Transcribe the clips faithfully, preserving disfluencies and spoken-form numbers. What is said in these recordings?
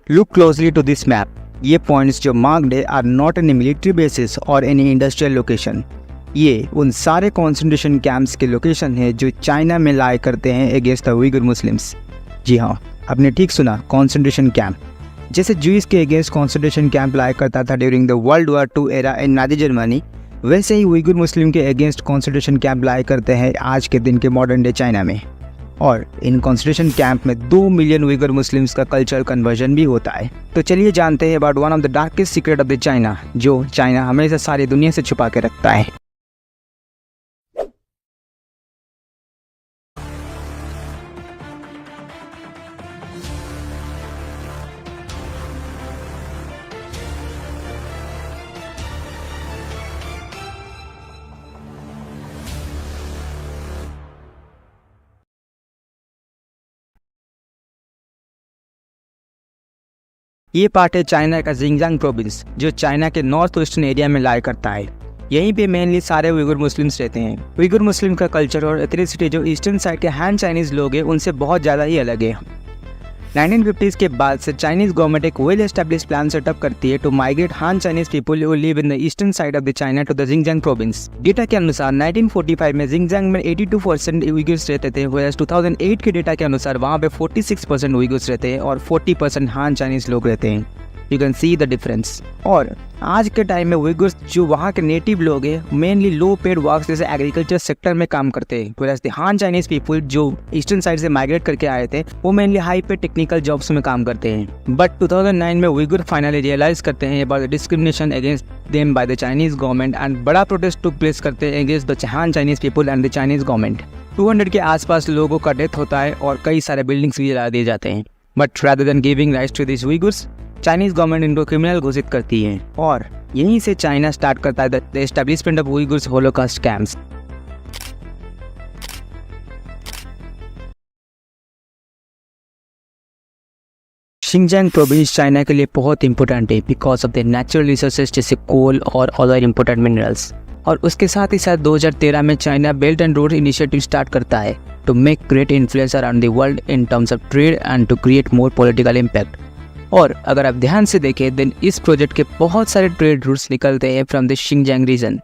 Look closely to this map. ये पॉइंट्स जो मार्क्ड है are not any military bases or any industrial location. ये उन सारे कॉन्सेंट्रेशन कैंप्स के लोकेशन है जो चाइना में लाया करते हैं अगेंस्ट द उइगर मुस्लिम्स। जी हाँ, आपने ठीक सुना, कॉन्सेंट्रेशन कैंप। जैसे ज्यूज के अगेंस्ट कॉन्सेंट्रेशन कैंप लाया करता था during the World War two era in Nazi Germany, वैसे ही उइगर मुस्लिम के अगेंस्ट कॉन्सेंट्रेशन कैंप लाया करते हैं आज के दिन के मॉडर्न डे चाइना में। और इन कॉन्सेंट्रेशन कैंप में दो मिलियन उइगर मुस्लिम्स का कल्चरल कन्वर्जन भी होता है। तो चलिए जानते हैं about one of the darkest secret of the China, जो चाइना हमेशा सारी दुनिया से छुपा के रखता है। ये पार्ट है चाइना का जिंगजांग प्रोविंस, जो चाइना के नॉर्थ वेस्टर्न एरिया में लाया करता है। यहीं पे मेनली सारे उइगुर मुस्लिम्स रहते हैं। उइगुर मुस्लिम का कल्चर और एथनिसिटी जो ईस्टर्न साइड के हान चाइनीज लोग हैं, उनसे बहुत ज़्यादा ही अलग है। नाइनटीन फिफ्टीज़ के बाद से चाइनीज गवर्नमेंट एक वेल एस्टेब्लिश प्लान सेटअप करती है to migrate Han Chinese people who live in the eastern side of the China to the Xinjiang province। Data के अनुसार नाइनटीन फ़ोर्टी फ़ाइव में जिंगजांग में एटी टू परसेंट उइगुर्स रहते थे, वेयरएज़ टू थाउजेंड एट के डेटा के अनुसार वहाँ पे फ़ोर्टी सिक्स परसेंट उइगुर्स रहते हैं और फ़ोर्टी परसेंट हान चाइनीज लोग रहते हैं। You can see the difference। और आज के टाइम में उइगुर्स जो वहाँ के नेटिव लोग हैं, मेनली लो पेड वर्क जैसे एग्रीकल्चर सेक्टर में काम करते हैं, whereas the Han Chinese people जो ईस्टर्न साइड से माइग्रेट करके आए थे, वो मेनली हाई पे टेक्निकल जॉब्स में काम करते हैं। बट टू थाउजेंड नाइन में उइगुर फाइनली रियलाइज करते हैं about the discrimination against them by the Chinese government and बड़ा प्रोटेस्ट टुक प्लेस करते हैं against the Han Chinese people and the Chinese government। Two hundred के आसपास लोगों का डेथ होता है और कई सारे बिल्डिंग्स भी जला दिए जाते हैं। But rather than giving rights to these Uyghurs, Chinese government इनको क्रिमिनल घोषित करती है और यहीं से चाइना स्टार्ट करता है the establishment of Uyghurs Holocaust camps। शिंगजांग प्रोविंस चाइना के लिए बहुत इंपॉर्टेंट है because of the natural resources जैसे कोल और अदर इंपॉर्टेंट मिनरल्स। और उसके साथ ही साथ दो हज़ार तेरह में China belt and road initiative start करता है to make great influence around the world in terms of trade and to create more political impact। और अगर आप ध्यान से देखें, देन इस प्रोजेक्ट के बहुत सारे ट्रेड रूट्स निकलते हैं फ्रॉम द शिंगजांग रीजन।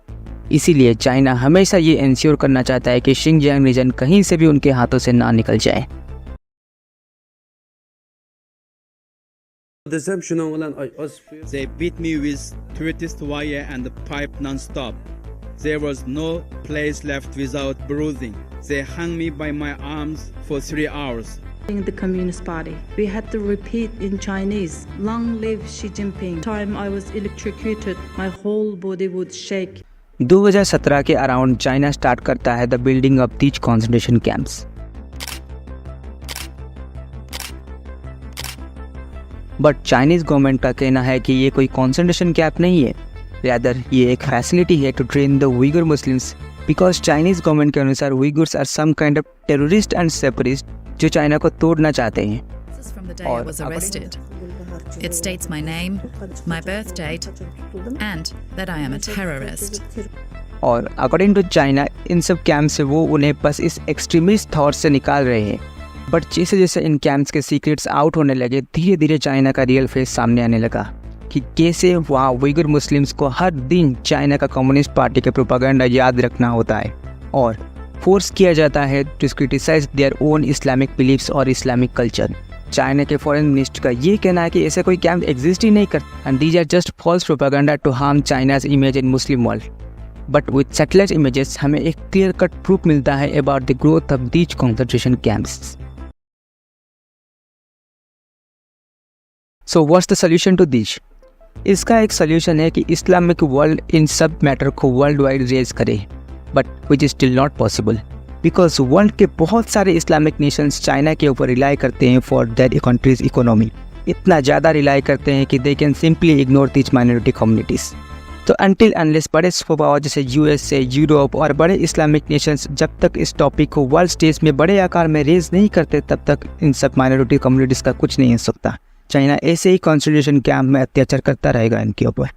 इसीलिए चाइना हमेशा ये इंश्योर करना चाहता है कि शिंगजांग रीजन कहीं से भी उनके हाथों से ना निकल जाए। دېسەم، شۇنىڭ بىلەن ئاي ئاز. They beat me with twisted wire and pipe non-stop. There was no place left without bruising. They hung me by my arms for three hours. In the Communist Party, we had to repeat in Chinese, "Long live Xi Jinping." Time I was electrocuted, my whole body would shake. दो हज़ार सत्रह के around China start करता है the building of these concentration camps। But Chinese government का कहना है कि ये कोई कॉन्सेंट्रेशन कैंप नहीं है, रैदर ये एक फैसिलिटी है to train the Uyghur Muslims, because Chinese government के अनुसार Uyghurs are some kind of terrorist and separatist जो चाइना को तोड़ना चाहते हैं। From the day I और was arrested, it states my name, my birth date, and that I am a terrorist. और according to China, इन सब कैंप से वो उन्हें बस इस एक्सट्रीमिस्ट थॉट से निकाल रहे हैं। बट जैसे जैसे इन कैंप्स के सीक्रेट्स आउट होने लगे, धीरे धीरे चाइना का रियल फेस सामने आने लगा कि कैसे वहाँ उइगर मुस्लिम्स को हर दिन चाइना का कम्युनिस्ट पार्टी के प्रोपागेंडा याद रखना होता है और फोर्स किया जाता है to criticize their own Islamic beliefs और इस्लामिक कल्चर। चाइना के फॉरेन मिनिस्टर का ये कहना है कि ऐसा कोई कैंप एग्जिस्ट ही नहीं करता, and these are just false propaganda to harm China's image in Muslim world। But with satellite images हमें एक क्लियर कट प्रूफ मिलता है about the growth of these concentration camps। So what's the solution to this? इसका एक सोल्यूशन है कि Islamic world in सब मैटर को वर्ल्ड वाइड रेज करे, but which is still not possible, because world के बहुत सारे इस्लामिक नेशंस चाइना के ऊपर रिलाई करते हैं फॉर देयर कंट्रीज इकोनॉमी। इतना ज़्यादा रिलाई करते हैं कि they can simply ignore these minority communities। तो अनटिल अनलेस बड़े सुपर पावर जैसे यूएसए, यूरोप और बड़े इस्लामिक नेशंस जब तक इस टॉपिक को वर्ल्ड स्टेज में बड़े आकार में रेज नहीं करते, तब तक इन सब माइनॉरिटी कम्युनिटीज का कुछ नहीं हो सकता। चाइना ऐसे ही कॉन्सेंट्रेशन कैंप में अत्याचार करता रहेगा इनके ऊपर।